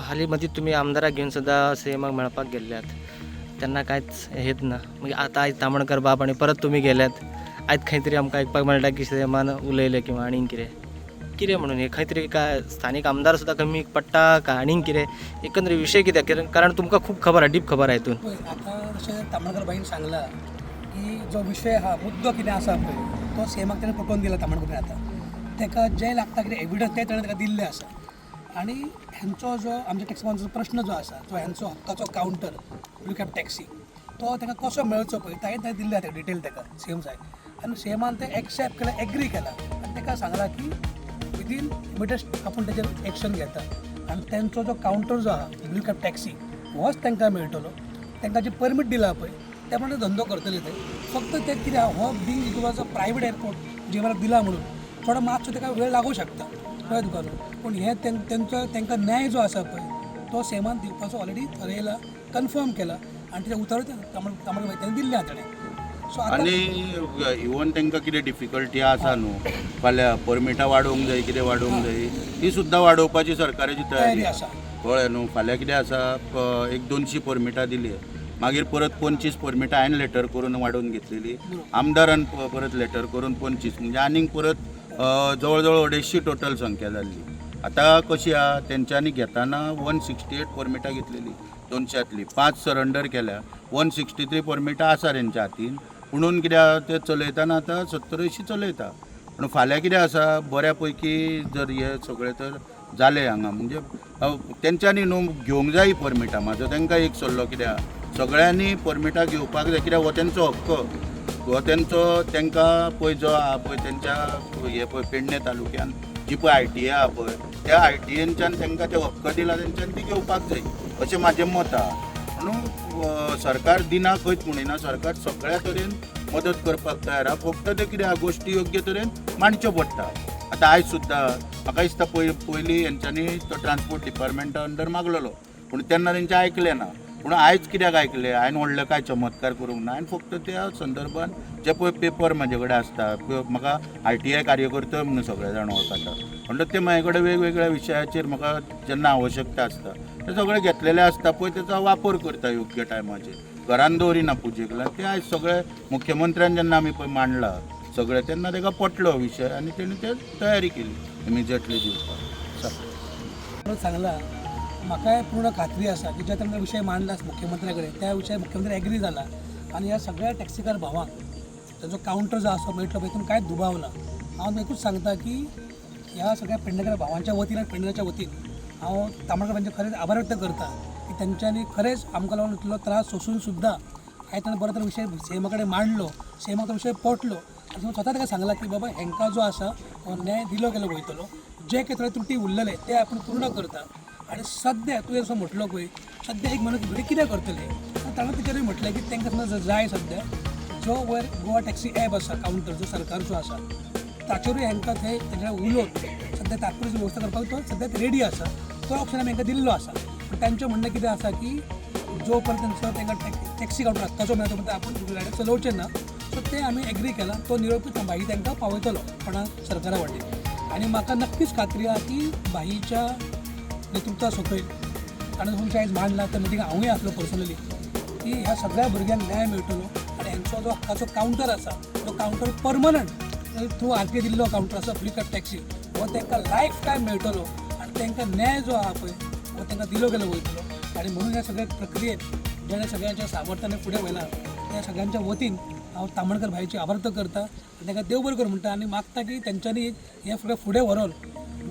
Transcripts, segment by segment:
हाली मदीं तुमी आमदाराक घेवन सुद्दां सीएमाक मेळपाक गेल्ल्यात तेन्ना कांयच हेच ना. मागीर आतां आयज तामणकर बाब आनी परत तुमी गेल्यात, आयज खंय तरी आमकां आयकपाक मेळटा की सीएमान उलयलें किंवा आनीक कितें कितें म्हणून हे खंय तरी काय स्थानीक आमदार सुद्दां कमी पडटा काय आनीक कितें एकंदर विशय कितें? कारण तुमकां खूब खबर आहा, डीप खबर आहा हितून. पळय, आतां जशें तामणकर बाईन सांगलां की जो विशय आहा, मुद्दो कितें आसा पळय, तो सीएमाक ताणें पटोवन दिला. तामणकर आतां ताका जें लागता कितें एविडन्स तें ताणें ताका दिल्लें आसा. आनी हेंचो जो आमच्या टॅक्सीवाल्यांचो प्रश्न जो आसा, जो हेंचो हक्काचो कावंटर ब्लू कॅब टॅक्सी, तो ताका कसो मेळचो पळय, ताणें ताणें दिल्लें आतां डिटेल ताका सीएम साहेब. आनी सीएमान तें एक्सेप्ट केलें, एग्री केलां आनी ताका सांगलां की विदीन इमिडिएट आपूण तेजेर एक्शन घेता आनी तेंचो जो कावंटर जो आहा ब्लू कॅब टॅक्सी होच तांकां मेळटलो. तांकां जे परमीट दिला पळय त्या प्रमाणे धंदो करतले ते. फक्त ते कितें आहा, हो being it was a private airport जे दिला म्हणून थोडो मातसो ताका वेळ लागूं शकता, कळ्ळें तुका न्हू. पूण हें तेंचो तांकां न्याय जो आसा पळय तो सीएमान दिवपाचो ऑलरेडी थरयला, कन्फर्म केला आनी तेजें उतरूय तामण ताणें दिल्लें आहा ताणें. सो आतां आनी इवन तांकां कितें डिफिकल्टी आसा न्हू, फाल्यां परमिटां वाडोवंक जाय, कितें वाडोवंक जाय, ती सुद्दां वाडोवपाची सरकाराची तयारी तयारी आसा. कळ्ळें न्हू. फाल्यां कितें आसा, एक 200 परमिटां दिली, मागीर परत 25 परमिटां हांवें लेटर करून वाडोवन घेतलेली, आमदारान परत लेटर करून 25, म्हणजे आनीक परत जवळ जवळ 250 टोटल संख्या जाल्ली. आतां कशी आहा, तेंच्यांनी घेताना 168 परमिटां घेतलेली, 200तली 5 सरंडर केल्या, 163 परमिटां आसा तेंच्या हातीन. पुणून कितें आहा, ते चलयतना आतां 70-80 चलयता. पूण फाल्यां कितें आसा, बऱ्या पैकी जर हे सगळें तर जालें हांगा, म्हणजे तेंच्यांनी न्हू घेवंक जाय परमिटां. म्हाजो तांकां एक सल्लो कितें आहा, सगळ्यांनी परमिटां घेवपाक जाय, कित्याक हो तेंचो हक्क, हो तेंचो तांकां पळय जो आहा पळय तेंच्या हे पळय पेडणे तालुक्यान जी पळय I T A आहा पळय, त्या I T एनच्यान तांकां ते हक्क दिला, तेंच्यांनी ती घेवपाक जाय अशें म्हाजें मत आहा. म्हणून सरकार दिना खंयच म्हणिना, सरकार सगळ्या तरेन मदत करपाक तयार आहा, फक्त ते कितें आहा गोश्टी योग्य तरेन मांडच्यो पडटा. आतां आयज सुद्दां म्हाका दिसता पयलीं हेंच्यांनी तो ट्रान्सपोर्ट डिपार्टमेंटा अंडर मागलेलो, पूण तेन्ना तेंचें आयकलें ना. पूण आयज कित्याक आयकलें, हांवें व्हडलें कांय चमत्कार करूंक ना, हांवें फक्त त्या संदर्भान जे पळय पेपर म्हाजे कडेन आसता, म्हाका आर टी I कार्यकर्तो म्हणून सगळे जाण वळखता, म्हणटकच ते म्हाजे कडेन वेगवेगळ्या विशयाचेर म्हाका जेन्ना आवश्यकता आसता ते सगळे घेतलेले आसता पळय, तेचो वापर करता योग्य टायमाचेर, घरान दवरिना पुजेक लागून. ते आयज सगळे मुख्यमंत्र्यान जेन्ना आमी पळय मांडला सगळें, तेन्ना ताका पटलो विशय आनी तेणी ते तयारी केली इमिजिएटली दिवपाक. परत सांगला, म्हाकाय पूर्ण खात्री आसा की जे तांकां विशय मांडला मुख्यमंत्र्या कडेन त्या विशय मुख्यमंत्री एग्री जाला आनी ह्या सगळ्या टॅक्सीकार भावांक ताजो कावंटर जो आसा मेळटलो पळय तितून कांयच दुबाव ना. हांव एकूच सांगता की ह्या सगळ्या पेडणेकर भावांच्या वतीन आनी पेडणेच्या वतीन हांव तामणकर भावांचे खरेंच आभार व्यक्त करता की तेंच्यांनी खरेंच आमकां लागून इतलो त्रास सोंसून सुद्दां आयज ताणें बरो तरेन विशय सीएमा कडेन मांडलो, सीएमाक तो विशय पटलो आनी स्वता ताका सांगलां की बाबा हेंकां जो आसा हो न्याय दिलो गेलो वयतलो, जे कितें थोडे त्रुटी उरलेले ते आपूण पूर्ण करता. आनी सद्या तुवें असो म्हटलो पळय, सद्या एक म्हयनो भुरगे कितें करतले, ताणें तेचेरूय म्हटलें की तांकां समज जाय सद्या जो वयर गोवा टॅक्सी एप आसा कावंटर जो सरकारचो आसा ताचेरूय हांकां थंय तेंच्या उलोवन सद्या तात्पुरती वेवस्था करपाक तो सद्या रेडी आसा, तो ऑप्शन आमी हांकां दिल्लो आसा. पूण तांचें म्हणणें कितें आसा की जो पर्यंत तेंचो तांकां टॅक्सी कावंटर हक्काचो मेळटा तो पर्यंत आपूण गाडी चलोवचें ना. सो तें आमी एग्री केलां, तो निरोपूय भाई तांकां पावयतलो कोणा सरकारा वाटेन. आनी म्हाका नक्कीच खात्री आहा की भाईच्या नेतृत्वा सकयल ताणें तुमचें आयज मांडलां त्या मिटिंगाक हांवूय आसलो पर्सनली की ह्या सगळ्या भुरग्यांक न्याय मेळटलो आनी हेंचो जो हक्काचो कावंटर आसा तो counter permanent through R T दिल्लो कावंटर आसा ब्लू कॅब टॅक्सी हो तांकां लायफ टायम मेळटलो आनी तांकां न्याय जो आहा पळय हो तांकां दिलो गेलो वयतलो. आनी म्हणून ह्या सगळ्या प्रक्रियेत जेणे सगळ्यांच्या सामर्थ्याने फुडें व्हेलां त्या सगळ्यांच्या वतीन हांव तामणकर भाईची आभार व्यक्त करता आनी तांकां देव बरें कर म्हणटा आनी मागता की तेंच्यांनी हें फुडें फुडें व्हरोन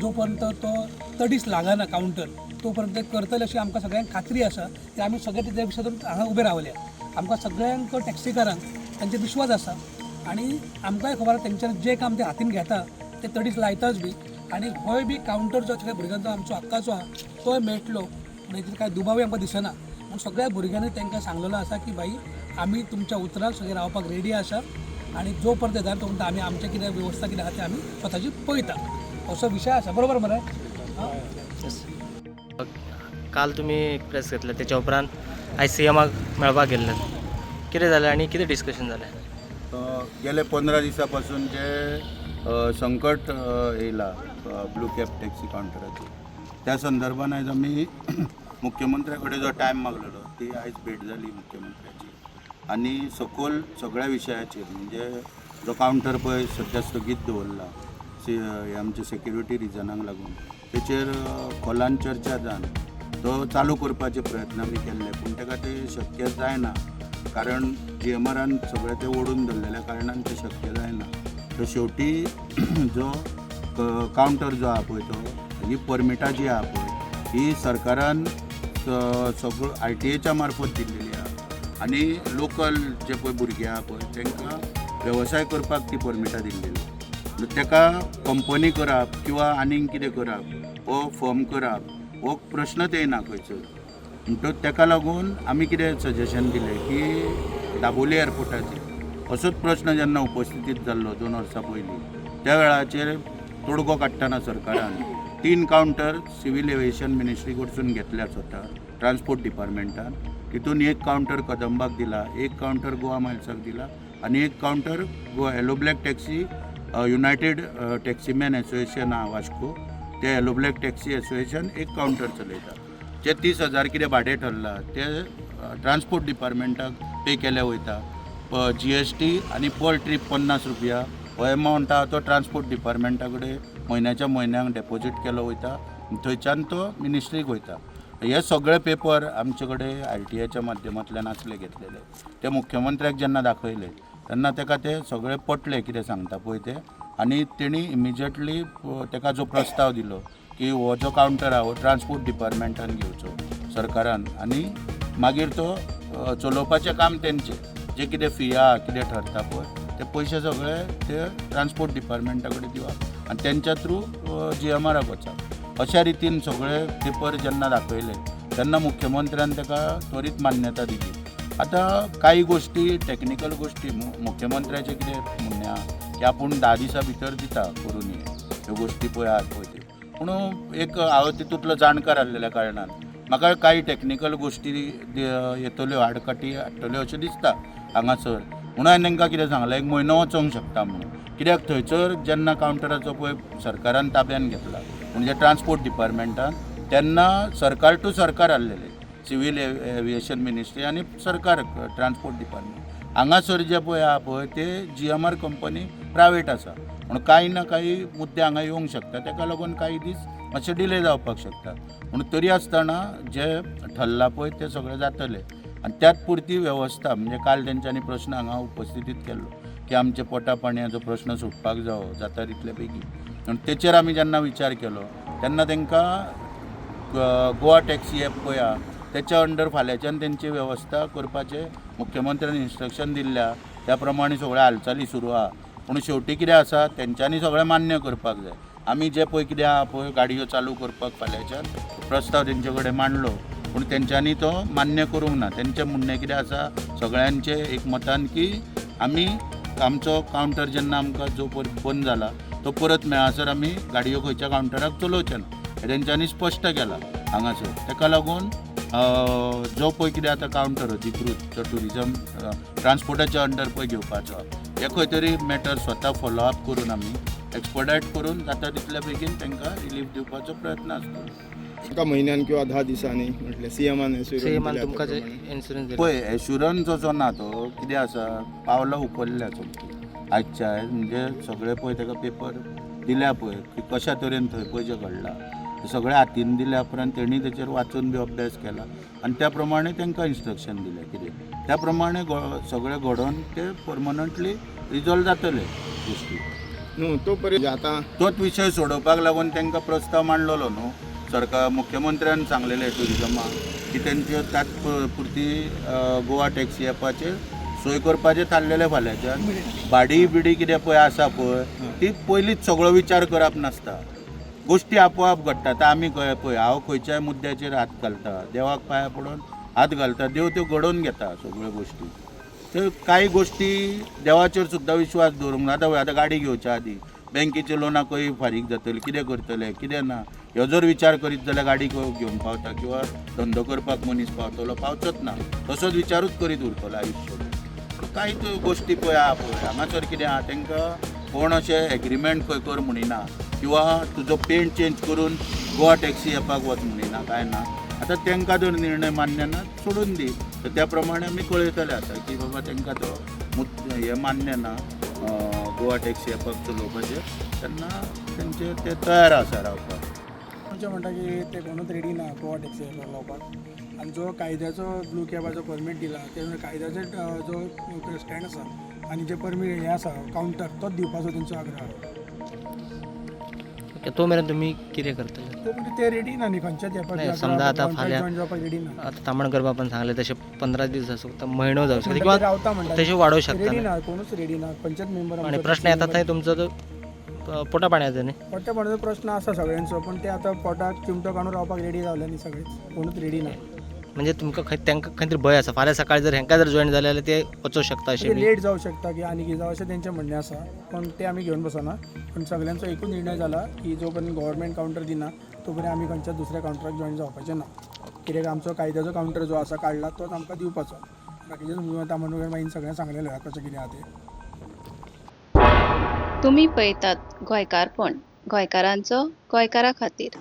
जो पर्यंत तो तडीस लागना कावंटर तो पर्यंत ते करतले अशी आमकां सगळ्यांक खात्री आसा की आमी सगळे तेच्या विशयातून हांगा उबे रावले. आमकां सगळ्यांक टॅक्सीकारांक तांचेर विश्वास आसा आनी आमकांय खबर आसा तेंच्यांनी जें काम ते हातीन घेता ते तडीस लायताच बी आनी होय बी कावंटर जो सगळ्या भुरग्यांचो आमचो हक्काचो आहा तोय मेळटलो पूण हेजेर कांय दुबावूय आमकां दिसना. म्हूण सगळ्या भुरग्यांनी तांकां सांगलेलो आसा की भाई आमी तुमच्या उतराक सगळे रावपाक रेडी आसा आनी जो पर्यंत येता तो पर्यंत आमी आमचें कितें वेवस्था कितें आहा तें आमी स्वताची पळयता असो विशय आसा. बरोबर मरे? काल तुमी एक प्रेस घेतले, तेच्या उपरांत आयज सी एमाक मेळपाक गेल्ले. कितें जालें आनी कितें डिस्कशन जालें? गेले 15 दिसां पासून जे संकट येयला ब्लू कॅब टॅक्सी कावंटराचेर, त्या संदर्भान आयज आमी मुख्यमंत्र्या कडेन जो टायम मागलेलो ती आयज भेट जाली मुख्यमंत्र्याची आनी सखोल सगळ्या विशयाचेर, म्हणजे जो कावंटर पळय सद्या स्थगीत दवरला हे आमचे सेक्युरिटी रिजनाक लागून, तेचेर खोलान चर्चा जावन तो चालू करपाचे प्रयत्न आमी केल्ले, पूण ताका ते शक्य जायना, कारण जी एम आरान सगळें तें ओडून धरलेल्या कारणान तें शक्य जायना. तर शेवटी जो कावंटर जो आहा पळय तो ही परमिटां जी आहा पळय ही सरकारान सगळो आर टी एच्या मार्फत दिल्लेली आहा आनी लोकल जे पळय भुरगे आहा पळय तांकां वेवसाय करपाक ती परमिटां दिल्लेली. ताका कंपनी करप किंवा आनीक कितें करप वो फर्म करप हो प्रश्नच येना खंयसर. म्हणटकच ताका लागून आमी कितें सजेशन दिलें की दाबोली एअरपोर्टाचेर असोच प्रश्न जेन्ना उपस्थितीत जाल्लो 2 वर्सां पयलीं, त्या वेळाचेर तोडगो काडटना सरकारान 3 कावंटर सिवील एविएशन मिनिस्ट्री कडसून घेतल्या स्वता ट्रान्सपोर्ट डिपार्टमेंटान. तितून एक कावंटर कदंबाक दिला, एक कावंटर गोवा मायल्साक दिला आनी एक counter Goa yellow black taxi united taximan association आहा वास्को, ते येलो ब्लॅक टॅक्सी एसोसिएशन एक कावंटर चलयता. जे 30,000 कितें भाडें ठरलां ते ट्रान्सपोर्ट डिपार्टमेंटाक पे केले वयता. GST आनी पर ट्रीप 50 रुपया हो एमावंट आहा तो ट्रान्सपोर्ट डिपार्टमेंटा कडेन म्हयन्याच्या म्हयन्याक डेपोजीट केलो वयता, थंयच्यान तो मिनिस्ट्रीक वयता. हे सगळे पेपर आमचे कडेन आर टी आयच्या माध्यमांतल्यान आसले घेतलेले, ते मुख्यमंत्र्याक जेन्ना दाखयले तेन्ना ताका ते सगळे पटले कितें सांगता पळय ते, आनी तेणी इमिजिएटली ताका जो प्रस्ताव दिलो की हो जो कावंटर आहा हो ट्रान्सपोर्ट डिपार्टमेंटान घेवचो सरकारान आनी मागीर तो चलोवपाचें काम तेंचें, जे कितें फी आहा कितें ठरता पळय ते पयशे सगळे ते ट्रान्सपोर्ट डिपार्टमेंटा कडेन दिवप आनी तेंच्या थ्रू जी एम आराक वचप. अशा रितीन सगळे पेपर जेन्ना दाखयले तेन्ना मुख्यमंत्र्यान ताका त्वरीत मान्यता दिली. आतां कांय गोश्टी टॅक्निकल गोश्टी मुख्यमंत्र्याचें कितें म्हणणें आहा की आपूण 10 दिसां भितर दिता करून ह्यो गोश्टी पळय आहात पळय त्यो, पूण एक हांव तितूंतलो जाणकार आसलेल्या कारणान म्हाका कांय टॅक्निकल गोश्टी येतल्यो, आडकाठी हाडटल्यो अशें दिसता हांगासर. म्हणून हांवें तांकां कितें सांगलें, एक म्हयनो वचोंक शकता म्हणून, कित्याक थंयसर जेन्ना कावंटराचो पळय सरकारान ताब्यान घेतला म्हणजे ट्रान्सपोर्ट डिपार्टमेंटान, तेन्ना सरकार टू सरकार आहलेलें, सिवील एविएशन मिनिस्ट्री आनी सरकार ट्रान्सपोर्ट डिपार्टमेंट. हांगासर जे पळय आहा पळय ते GMR company private आसा, म्हणून कांय ना कांय मुद्दे हांगा येवंक शकता, ताका लागून कांय दीस मातशे डिले जावपाक शकता. पूण तरी आसतना जे ठरलां पळय तें सगळें जातलें आनी त्याच पुरती वेवस्था, म्हणजे काल तेंच्यांनी प्रश्न हांगा उपस्थितीत केल्लो की आमचे पोटा पाणयाचो प्रश्न सुटपाक जावो जाता तितले बेगीन, आनी तेचेर आमी जेन्ना विचार केलो तेन्ना तांकां गोवा टॅक्सी एप पळय आहा तेच्या अंडर फाल्यांच्यान तेंची वेवस्था करपाचें मुख्यमंत्र्यान इन्स्ट्रक्शन दिल्ल्या, त्या प्रमाणे सगळ्यो हालचाली सुरू आहा. पूण शेवटी कितें आसा तेंच्यांनी सगळें मान्य करपाक जाय. आमी जे पळय कितें आहा पळय गाडयो चालू करपाक फाल्यांच्यान प्रस्ताव तेंचे कडेन मांडलो, पूण तेंच्यांनी तो मान्य करूंक ना. तेंचें म्हणणें कितें आसा सगळ्यांचें एक मतान की आमी आमचो कावंटर जेन्ना आमकां जो पळय बंद जाला तो परत मेळासर आमी गाडयो खंयच्या कावंटराक चलोवचे ना, हें तेंच्यांनी स्पश्ट केलां हांगासर. ताका लागून जो पळय कितें आतां कावंटर अधिकृत जो ट्युरिजम ट्रान्सपोर्टाच्या अंडर पळय घेवपाचो, हे खंय तरी मॅटर स्वता फॉलो अप करून आमी एक्सपडायट करून जाता तितल्या बेगीन तांकां रिलीफ दिवपाचो प्रयत्न आसतलो. एका म्हयन्यान किंवा 10 दिसांनी म्हटलें सीएमान सी एमान तुमकां जे इन्शुरन्स दिला पळय एश्युरन्स असो ना, तो कितें आसा पावलां उखल्ल्या सोमती आजच्या आयज, म्हणजे सगळे पळय ताका पेपर दिल्या पळय की कशा तरेन थंय पळय जें घडलां सगळें हातीन दिल्या उपरांत तेणी तेचेर वाचून बी अभ्यास केला आनी त्या प्रमाणे तांकां इन्स्ट्रक्शन दिलें कितें त्या प्रमाणे सगळें घडोवन ते परमनंटली रिजॉल्व जातले गोश्टी. न्हू तो पर्यंत आतां तोच विशय सोडोवपाक लागून तांकां प्रस्ताव मांडलेलो न्हू सरकार, मुख्यमंत्र्यान सांगलेलें ट्युरिजमाक की तेंच्यो तात्पुरती गोवा टॅक्सी एपाचेर सोय करपाचें थारलेलें फाल्यांच्यान. भाडी बिडी कितें पळय आसा पळय ती पयलींच सगळो विचार करप नासता, गोश्टी आपोआप घडटा. आतां आमी पळय हांव खंयच्याय मुद्द्याचेर हात घालता, देवाक पांया पडून हात घालता, देव त्यो घडोवन घेता सगळ्यो गोश्टी. तर कांय गोश्टी देवाचेर सुद्दां विश्वास दवरूंक ना. आतां आतां गाडी घेवच्या आदी बँकेचे लोनां खंय फारीक जातली, कितें करतले कितें ना, ह्यो जर विचार करीत जाल्यार गाडी घेवन पावता किंवा धंदो करपाक मनीस पावतलो? पावचोच ना. तसोच विचारूच करीत उरतलो आयुश्यभर. पूण कांय त्यो गोश्टी पळय आहा पळय हांगासर कितें आहा, तांकां कोण अशें एग्रीमेंट खंय कर म्हणिना किंवा तुजो पेंट चेंज करून गोवा टॅक्सी येवपाक वच म्हणिना, कांय ना. आतां तांकां जर निर्णय मान्य ना, सोडून दी. तर त्या प्रमाणे आमी कळयतले आतां की बाबा तांकां तो हें मान्य ना गोवा टॅक्सी येवपाक चलोवपाचें, तेन्ना तेंचे ते तयार आसा रावपाक. आमचें म्हणटा की ते कोणूच रेडी ना गोवा टॅक्सी एपाक लावपाक आनी जो कायद्याचो ब्लू कॅबाचो परमीट दिला ते कायद्याचो जो स्टँड आसा आनी जे परमीट हें आसा कावंटर तोच दिवपाचो तेंचो आग्रह आहा. ओके, तो मेरेन तुमी कितें करतले? तो म्हणजे ते रेडी ना न्ही खंयच्याच एपाक. नाही, समजा आता फाल्यां- जॉईन जावपाक रेडी ना. आतां तामणकर बाबान सांगलें तशें 15 दीस आसूं, आतां म्हयनो जावं शकता म्हणटा किंवा ते रावता म्हणटा. तशें वाडोवं शकता रेडी न्ही. ना, कोणूच रेडी ना खंयच्याच मेंबर. आनी प्रश्न येता थंय तुमचो तो पोटा पाणयाचो न्ही. पोटा पाण्याचो प्रश्न आसा सगळ्यांचो, पण ते आतां पोटाक चिमटो काडून रावपाक रेडी जावले न्ही सगळेच, कोणूच रेडी ना. म्हणजे तुमकां खंय तांकां खंय तरी भंय आसा, फाल्यां सकाळी जर हेंकां जर जॉईन जालें जाल्यार ते वचोंक शकता अशें बी. लेट जावं शकता की आनी कितें जावं अशें तेंचें म्हणणें आसा, पण ते आमी घेवन बसना. पण सगळ्यांचो एकूच निर्णय जाला की जो पर्यंत गव्हर्मेंट कावंटर दिना तो पर्यंत आमी खंयच्याच दुसऱ्या कावंटराक जॉईन जावपाचें ना, कित्याक आमचो कायद्याचो कावंटर जो आसा काडला तोच आमकां दिवपाचो. बाकीचे तामणकर बाईन सगळें सांगलेलें आहा कशें कितें आहा तें. तुमी पळयतात गोंयकारपण, गोंयकारांचो गोंयकारा खातीर.